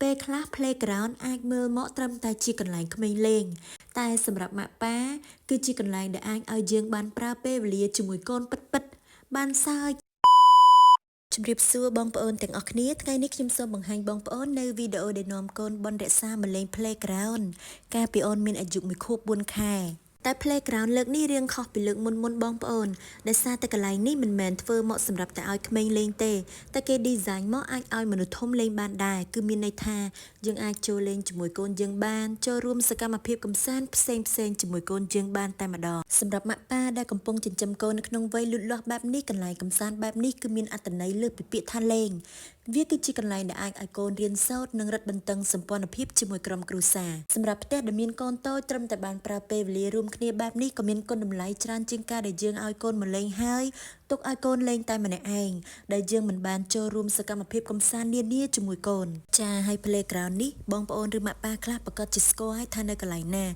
ពេលខ្លះ playground អាចមើលមកត្រឹមតែជាកន្លែងក្មេងលេង តែសម្រាប់ម៉ាក់ប៉ាគឺជាកន្លែងដែលអាចឲ្យយើងបានប្រើពេលវេលាជាមួយកូនពិតៗបានសើច ជំរាបសួរបងប្អូនទាំងអស់គ្នាថ្ងៃនេះខ្ញុំសូមបង្ហាញបងប្អូននៅវីដេអូដែលនាំកូនបនរក្សាមកលេង playground កាលពីអូនមានអាយុ1ខួប4ខែតែ playground លើកនេះរៀងខុសពីលើកមុនមុនបងប្អូនដោយសារតែកន្លែងនេះមិនមែនធ្វើមកសម្រាប់តែឲ្យក្មេងលេងទេតែគេ design មកអាចឲ្យមនុស្សធំលេងបានដែរគឺមានន័យថាយើងអាចចូលលេងជាមួយកូនយើងបានចូលរួមសកម្មភាពកម្សាន្តផ្សេងផ្សេងជាមួយកូនយើងបានតែម្ដងសម្រាប់ម៉ាក់ប៉ាដែលកំពុងចិញ្ចឹមកូននៅក្នុងវ័យលូតលាស់បែបនេះកន្លែងកម្សាន្តបែបនេះគឺមានអត្ថន័យលើសពីពាក្យថាលេងវាគឺជាកន្លែងដែលអាចឲ្យកូនរៀនសូត្រនិងរឹតបន្តឹងសម្ព័ន្ធភាពជាមួយក្រុមគ្រួសារសម្រាប់ផ្ទះដែលមានកូនតូចត្រឹមតែបានប្រើពេលវេលារួមគ្នាបែបនេះក៏មានគុណតម្លៃច្រើនជាងការដែលយើងឲ្យកូនមកលេងហើយទុកឲ្យកូនលេងតែម្នាក់ឯងដែលយើងមិនបានចូលរួមសកម្មភាពកម្សាន្តនានាជាមួយកូនចាហើយ playground នេះបងប្អូនឬម៉ាក់ប៉ាខ្លះប្រាកដជាស្គាល់ហើយថានៅកន្លែងណា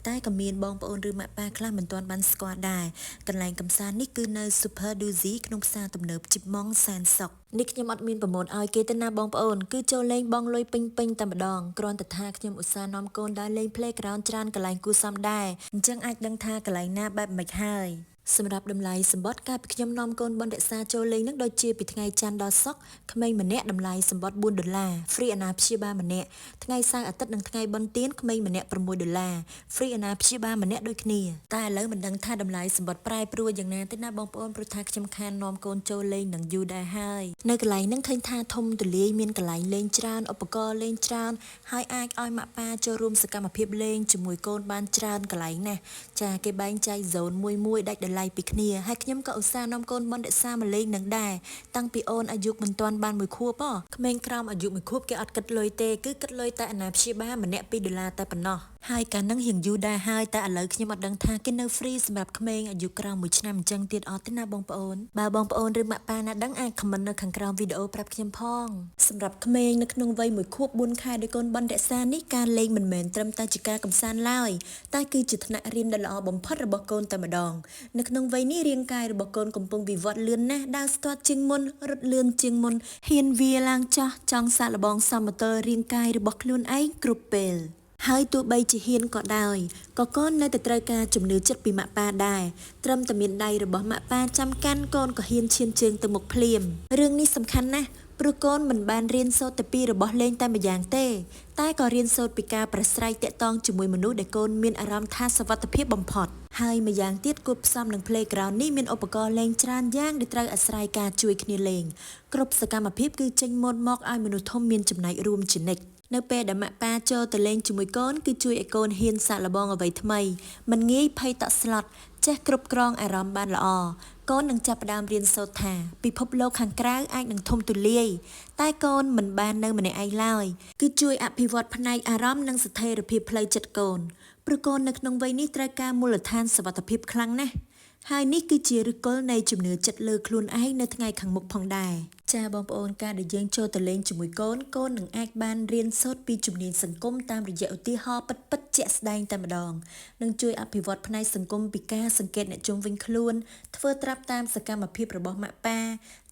តែក៏មានបងប្អូនឬម៉ាក់ប៉ាខ្លះមិនទាន់បានស្គាល់ដែរកន្លែងកម្សាន្តនេះគឺនៅ Super Doozy ក្នុងផ្សារទំនើបជីបម៉ងសែនសុកនេះខ្ញុំអត់មាន promote ឲ្យគេទេណាបងប្អូនគឺចូលលេងបងលុយពេញពេញតែម្ដងគ្រាន់តែថាខ្ញុំឧស្សាហ៍នាំកូនដើរលេង playground ច្រើនកន្លែងគួរសមដែរអញ្ចឹងអាចដឹងថាកន្លែងណាបែបម៉េចហើយសម្រាប់តម្លៃសម្បត្តិកាលពីខ្ញុំនាំកូនបនរក្សាចូលលេងនឹងដូចជាពីថ្ងៃច័ន្ទដល់សុក្រក្មេងម្នាក់តម្លៃសម្បត្តិ4ដុល្លារ free អាណាព្យាបាលម្នាក់ថ្ងៃសៅរ៍អាទិត្យនិងថ្ងៃបុណ្យទានក្មេងម្នាក់6ដុល្លារ free អាណាព្យាបាលម្នាក់ដូចគ្នាតែឥឡូវមិនដឹងថាតម្លៃសម្បត្តិប្រែប្រួលយ៉ាងណាទេណាបងប្អូនព្រោះថាខ្ញុំខាននាំកូនចូលលេងនឹងយូរដែរហើយនៅកន្លែងហ្នឹងឃើញថាធំទូលាយមានកន្លែងលេងច្រើនឧបករណ៍លេងច្រើនហើយអាចឲ្យម៉ាក់ប៉ាចូលរួមសកម្មភាពលេងជាមួយកូនបានច្រើនកន្លែងណាស់ចាគេបែងចែក zone មួយមួយដាច់ដោយឡែកពីគ្នាហើយខ្ញុំក៏ឧស្សាហ៍នាំកូនបនរក្សាមកលេងនឹងដែរតាំងពីអូនអាយុមិនទាន់បានមួយខួបហ៎ក្មេងក្រោមអាយុមួយខួបគេអត់គិតលុយទេគឺគិតលុយតែអាណាព្យាបាលម្នាក់2ដុល្លារតែប៉ុណ្ណោះហើយកាលហ្នឹងរៀងយូរដែរហើយតែឥឡូវខ្ញុំអត់ដឹងថាគេនៅ free សម្រាប់ក្មេងអាយុក្រោម1ឆ្នាំអញ្ចឹងទៀតអត់ទេណាបងប្អូនបើបងប្អូនឬម៉ាក់ប៉ាណាដឹងអាច comment នៅខាងក្រោមវីដេអូប្រាប់ខ្ញុំផងសម្រាប់ក្មេងនៅក្នុងវ័យ1ខួប4ខែដោយកូនបនរក្សានេះការលេងមិនមែនត្រឹមតែជាការកម្សាន្តឡើយតែគឺជាថ្នាក់រៀនដ៏ល្អបំផុតរបស់កូនតែម្ដងនៅក្នុងវ័យនេះរាងកាយរបស់កូនកំពុងវិវត្តលឿនណាស់ដើរស្ទាត់ជាងមុនរត់លឿនជាងមុនហ៊ានវាឡើងចោះចង់សាកល្បងសមតុល្យរាងកាយរបស់ខ្លួនឯងគ្រប់ពេលហើយទោះបីជាហ៊ានក៏ដោយក៏កូននៅតែត្រូវការជំនឿចិត្តពីម៉ាក់ប៉ាដែរត្រឹមតែមានដៃរបស់ម៉ាក់ប៉ាចាំកាន់កូនក៏ហ៊ានឈានជើងទៅមុខភ្លាមរឿងនេះសំខាន់ណាស់ព្រោះកូនមិនបានរៀនសូត្រតែពីរបស់លេងតែម្យ៉ាងទេតែក៏រៀនសូត្រពីការប្រស្រ័យទាក់ទងជាមួយមនុស្សដែលកូនមានអារម្មណ៍ថាសុវត្ថិភាពបំផុតហើយម្យ៉ាងទៀតគួបផ្សំនឹង playground នេះមានឧបករណ៍លេងច្រើនយ៉ាងដែលត្រូវអាស្រ័យការជួយគ្នាលេងគ្រប់សកម្មភាពគឺចេញមុនមកឲ្យមនុស្សធំមានចំណែករួមជានិច្ចនៅពេលដែលម៉ាក់ប៉ាចូលទៅលេងជាមួយកូនគឺជួយឲ្យកូនហ៊ានសាកល្បងអ្វីថ្មីមិនងាយភ័យតក់ស្លុតចេះគ្រប់គ្រងអារម្មណ៍បានល្អកូននឹងចាប់ផ្ដើមរៀនសូត្រថាពិភពលោកខាងក្រៅអាចនឹងធំទូលាយតែកូនមិនបាននៅម្នាក់ឯងឡើយគឺជួយអភិវឌ្ឍផ្នែកអារម្មណ៍និងស្ថិរភាពផ្លូវចិត្តកូនព្រោះកូននៅក្នុងវ័យនេះត្រូវការមូលដ្ឋានសុវត្ថិភាពខ្លាំងណាស់ហើយនេះគឺជាឫសគល់នៃជំនឿចិត្តលើខ្លួនឯងនៅថ្ងៃខាងមុខផងដែរចាបងប្អូនការដែលយើងចូលទៅលេងជាមួយកូនកូននឹងអាចបានរៀនសូត្រពីជំនាញសង្គមតាមរយៈឧទាហរណ៍ពិតៗជាក់ស្ដែងតែម្ដងនឹងជួយអភិវឌ្ឍផ្នែកសង្គមពីការសង្កេតអ្នកជុំវិញខ្លួនធ្វើត្រាប់តាមសកម្មភាពរបស់ម៉ាក់ប៉ា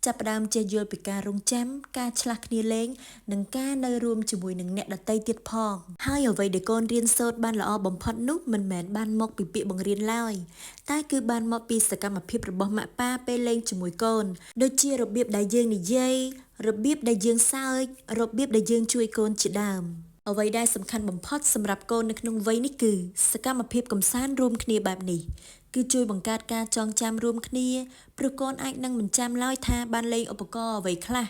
ចាប់ផ្ដើមចេះយល់ពីការរងចាំការឆ្លាស់គ្នាលេងនិងការនៅរួមជាមួយនឹងអ្នកដទៃទៀតផងហើយអ្វីដែលកូនរៀនសូត្របានល្អបំផុតនោះមិនមែនបានមកពីពាក្យបង្រៀនឡើយតែគឺបានមកពីសកម្មភាពរបស់ម៉ាក់ប៉ាពេលលេងជាមួយកូនដូចជារបៀបដែលយើងនិយាយរបៀបដែលយើងសើចរបៀបដែលយើងជួយកូនជាដើមអ្វីដែលសំខាន់បំផុតសម្រាប់កូននៅក្នុងវ័យនេះគឺសកម្មភាពកម្សាន្តរួមគ្នាបែបនេះគឺជួយបង្កើតការចងចាំរួមគ្នាព្រោះកូនអាចនឹងមិនចាំឡើយថាបានលេងឧបករណ៍អ្វីខ្លះ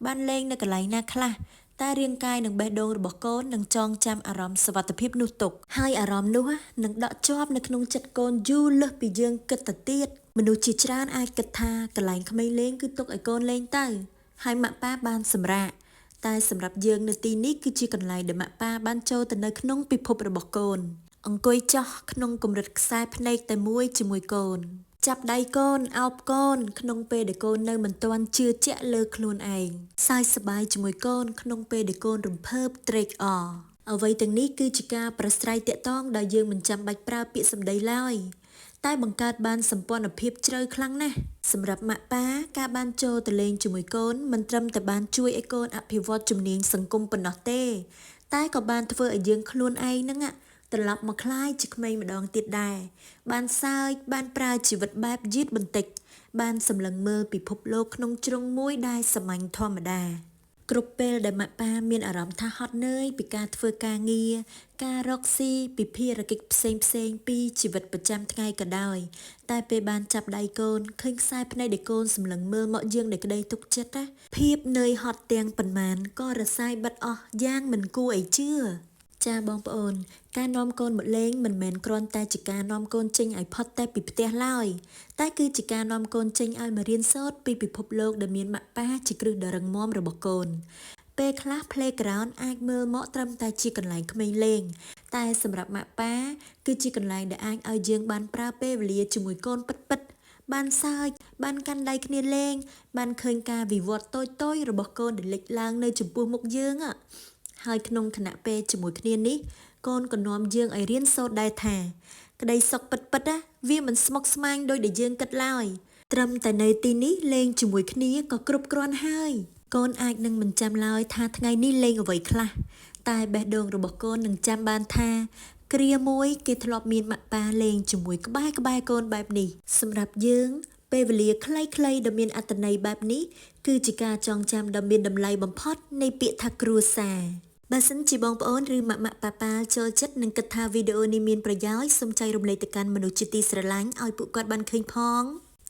បានលេងនៅកន្លែងណាខ្លះតែរាងកាយនិងបេះដូងរបស់កូននឹងចងចាំអារម្មណ៍សុវត្ថិភាពនោះទុកហើយអារម្មណ៍នោះនឹងដក់ជាប់នៅក្នុងចិត្តកូនយូរលើសពីយើងគិតទៅទៀតមនុស្សជាច្រើនអាចគិតថាកន្លែងក្មេងលេងគឺទុកឲ្យកូនលេងទៅហើយម៉ាក់ប៉ាបានសម្រាកតែសម្រាប់យើងនៅទីនេះគឺជាកន្លែងដែលម៉ាក់ប៉ាបានចូលទៅនៅក្នុងពិភពរបស់កូនអង្គុយចោះក្នុងកម្រិតខ្សែភ្នែកតែមួយជាមួយកូនចាប់ដៃកូនអោបកូនក្នុងពេលដែលកូននៅមិនទាន់ជឿជាក់លើខ្លួនឯងសើចសប្បាយជាមួយកូនក្នុងពេលដែលកូនរំភើបត្រេកអរអ្វីទាំងនេះគឺជាការប្រស្រ័យទាក់ទងដោយយើងមិនចាំបាច់ប្រើពាក្យសម្ដីឡើយតែបង្កើតបានសម្ព័ន្ធភាពជ្រៅខ្លាំងណាស់។ សម្រាប់ម៉ាក់ប៉ាការបានចូលទៅលេងជាមួយកូនមិនត្រឹមតែបានជួយឲ្យកូនអភិវឌ្ឍជំនាញសង្គមប៉ុណ្ណោះទេ តែក៏បានធ្វើឲ្យយើងខ្លួនឯងហ្នឹងอะត្រឡប់មកក្លាយជាក្មេងម្ដងទៀតដែរបានសើចបានប្រើជីវិតបែបយឺតបន្តិច បានសម្លឹងមើលពិភពលោកក្នុងជ្រុងមួយដែលសាមញ្ញធម្មតា គ្រប់ពេលដែលម៉ាក់ប៉ាមានអារម្មណ៍ថាហត់នឿយពីការធ្វើការងារការរកស៊ីពីភារកិច្ចផ្សេងផ្សេងៗពីជីវិតប្រចាំថ្ងៃក៏ដោយ តែពេលបានចាប់ដៃកូនឃើញខ្សែភ្នែកដែលកូនសម្លឹងមើលមកយើងដោយក្តីទុកចិត្តណាភាពនឿយហត់ទាំងប៉ុន្មានក៏រសាយបាត់អស់យ៉ាងមិនគួរឲ្យជឿ ចាបងប្អូន ការនាំកូនមកលេងមិនមែនគ្រាន់តែជាការនាំកូនចេញឲ្យផុតតែពីផ្ទះឡើយ តែគឺជាការនាំកូនចេញឲ្យមករៀនសូត្រពីពិភពលោកដែលមានម៉ាក់ប៉ាជាគ្រឹះដ៏រឹងមាំរបស់កូន ពេលខ្លះ playground អាចមើលមកត្រឹមតែជាកន្លែងក្មេងលេង តែសម្រាប់ម៉ាក់ប៉ាគឺជាកន្លែងដែលអាចឲ្យយើងបានប្រើពេលវេលាជាមួយកូនពិតៗបានសើចបានកាន់ដៃគ្នាលេង បានឃើញការវិវត្តតូចៗរបស់កូនដែលលេចឡើងនៅចំពោះមុខយើងอะហើយក្នុងខណៈពេលជាមួយគ្នានេះ កូនក៏នាំយើងឲ្យរៀនសូត្រដែរថា ក្តីសុខពិតៗណាវាមិនស្មុគស្មាញដូចដែលយើងគិតឡើយ ត្រឹមតែនៅទីនេះលេងជាមួយគ្នាក៏គ្រប់គ្រាន់ហើយ កូនអាចនឹងមិនចាំឡើយថាថ្ងៃនេះលេងអ្វីខ្លះ តែបេះដូងរបស់កូននឹងចាំបានថា គ្រាមួយគេធ្លាប់មានម៉ាក់ប៉ាលេងជាមួយក្បែរក្បែរកូនបែបនេះ សម្រាប់យើង ពេលវេលាខ្លីៗដ៏មានអត្ថន័យបែបនេះ គឺជាការចងចាំដ៏មានតម្លៃបំផុតនៃពាក្យថាគ្រួសារ បើសិនជាបងប្អូនឬម៉ាក់ម៉ាក់ប៉ាប៉ាចូលចិត្តនិងគិតថាវីដេអូនេះមានប្រយោជន៍សូមចែករំលែកទៅកាន់មនុស្សជាទីស្រឡាញ់ឲ្យពួកគាត់បានឃើញផង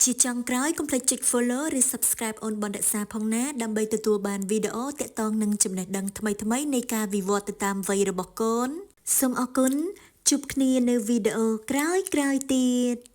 ជាចុងក្រោយកុំភ្លេចចុច Follow ឬ Subscribe អូនបនរក្សាផងណាដើម្បីទទួលបានវីដេអូទាក់ទងនឹងចំណេះដឹងថ្មីៗនៃការវិវត្តទៅតាមវ័យរបស់កូនសូមអរគុណជួបគ្នានៅវីដេអូក្រោយៗទៀត។